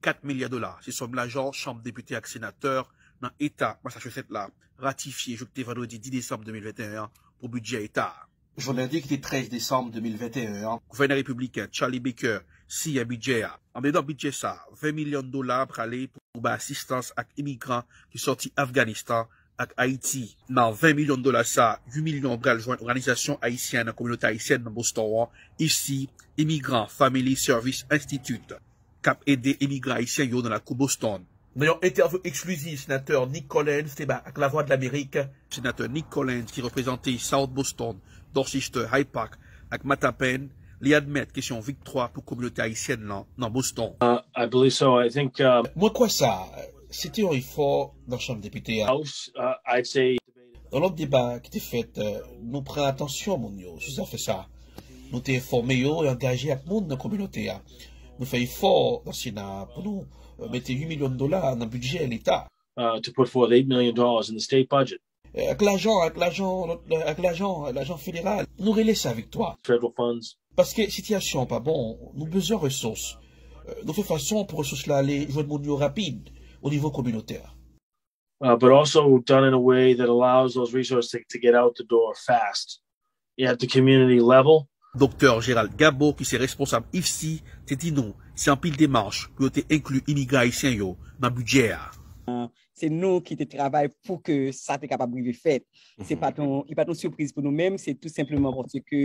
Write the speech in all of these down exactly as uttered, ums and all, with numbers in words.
kat milya dola. Se sòm lajan Chanm Depite ak Senatè nan Eta Massachusetts la ratifye jou ki te vandredi dis desanm de mil venteyen an pou bidjè Eta a. Jou lendi ki te trèz desanm de mil venteyen an, gouvènè repibliken Charlie Baker siyen bidjè a. Andedan bidjè sa a, ven milyon dola prale pou bay asistans ak imigran ki sòti Afganistan ak Ayiti. Nan ven milyon dola sa a, uit milyon pral jwenn òganizasyon ayisyen nan kominote ayisyèn nan Boston an, I F C, Immigrant Family Service Institute, k ap ede imigran ayisyen yo nan lakou Boston. Nan yon entèvyou eksklizif Senatè Nick Collins te bay ak Lavwadlamerik, Senatè Nick Collins, ki reprezante South Boston, Dorchester, Hyde Park ak Mattapan, li admèt ke se yon viktwa pou kominote ayisyèn lan nan Boston. Uh, I believe so. I think, um, Mwen kwè sa. Se te yon efò nan Chanm Depite a. House, uh, I'd say. Nan lòt deba ki te fèt, euh, nou pran atansyon moun yo sou zafè sa. Nou te enfòme yo e angaje ak moun nan kominote a. Nou fè efò nan Sena a pou nou, euh, mete uit milyon dola nan bidjè Leta. Uh, to put forth eight million dollars in the state budget. Eh, ak lajan, ak lajan, lòt, eh, ak lajan, eh, lajan federal. Nou rele sa viktwa. Federal funds. Paske sitiyasyon an pa bon, nou bezwen resous. Eh, nou fè fason pou resous la ale jwenn moun yo rapid o nivo kominotè. Uh, but also done in a way that allows those resources to, to get out the door fast at the community level. Doktè Gérald Gabo, ki se responsab I F C, te di nou se anpil demach pou yo te enkli imigran ayisyen yo nan bidjè a. Se nou ki te travay pou ke sa te kapab rive fèt. Se pa t yon, li pa t yon sipriz pou nou menm, se tou senpleman paske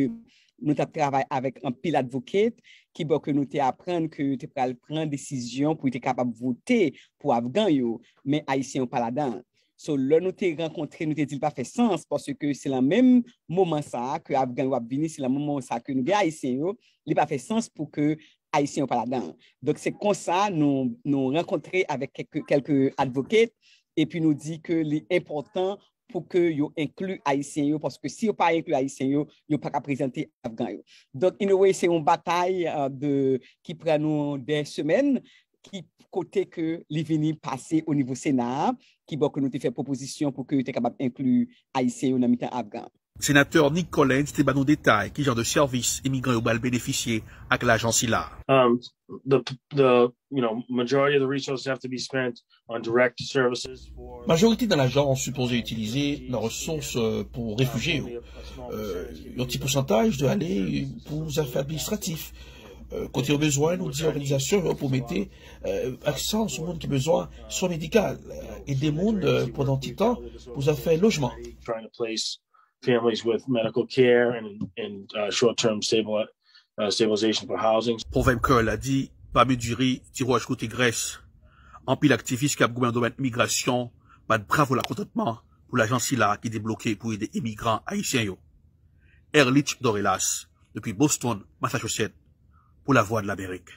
nou t ap travay avèk anpil advocate ki bò ke nou te aprann ke yo te pral pran desizyon pou yo te kapab vote pou Afgan yo, men Ayisyen yo pa ladan. So, lè nou te rankontre, nou te di l pa fè sans, paske se lan menm moman sa a ke Afgan yo ap vini, se lan menm moman sa a ke nou gen Ayisyen yo, li pa fè sans pou ke Ayisyen yo pa ladan. Donk, se konsa nou, nou rankontre avèk kèk, kèk advocate, epi nou di ke li enpòtan pou ke yo enkli Ayisyen yo, paske si yo pa enkli Ayisyen yo, yo pa ka prezante Afgan yo. Donk, in a way, se yon batay, euh, de, ki pran nou dè semèn, ki kote ke li vini pase o nivo Sena a, ki bò ke nou te fè pwopozisyon pou ke yo te kapab enkli Ayisyen yo nan mitan Afgan. Senatè Nick Collins te ban nou detay ki jan de sèvis imigran yo pral benefisye ak lajan sila. Um, the, the, you know, majority of the resources have to be spent on direct services for. Majorite nan lajan an sipoze itilize nan resous, euh, pou refijye yo. Euh, yon ti pousantaj dwe ale pou zafè administratif. Euh, kote yo bezwen, nou di òganizasyon yo pou mete, euh, aksan sou moun ki bezwen swen medikal, euh, ede moun, euh, pandan ti tan pou zafè lojman. Trying to place families with medical care and, and, uh, short-term stable, uh, stabilization for housing. Pwovèb kreyòl la di, pa men diri, tiwòch kote grès. Anpil aktivis k ap goumen nan domèn imigrasyon bat bravo lakontantman pou lajan sila ki debloke pou ede imigran ayisyen yo. Erlich Dorelas, depi Boston, Massachusetts, pou Lavwadlamerik.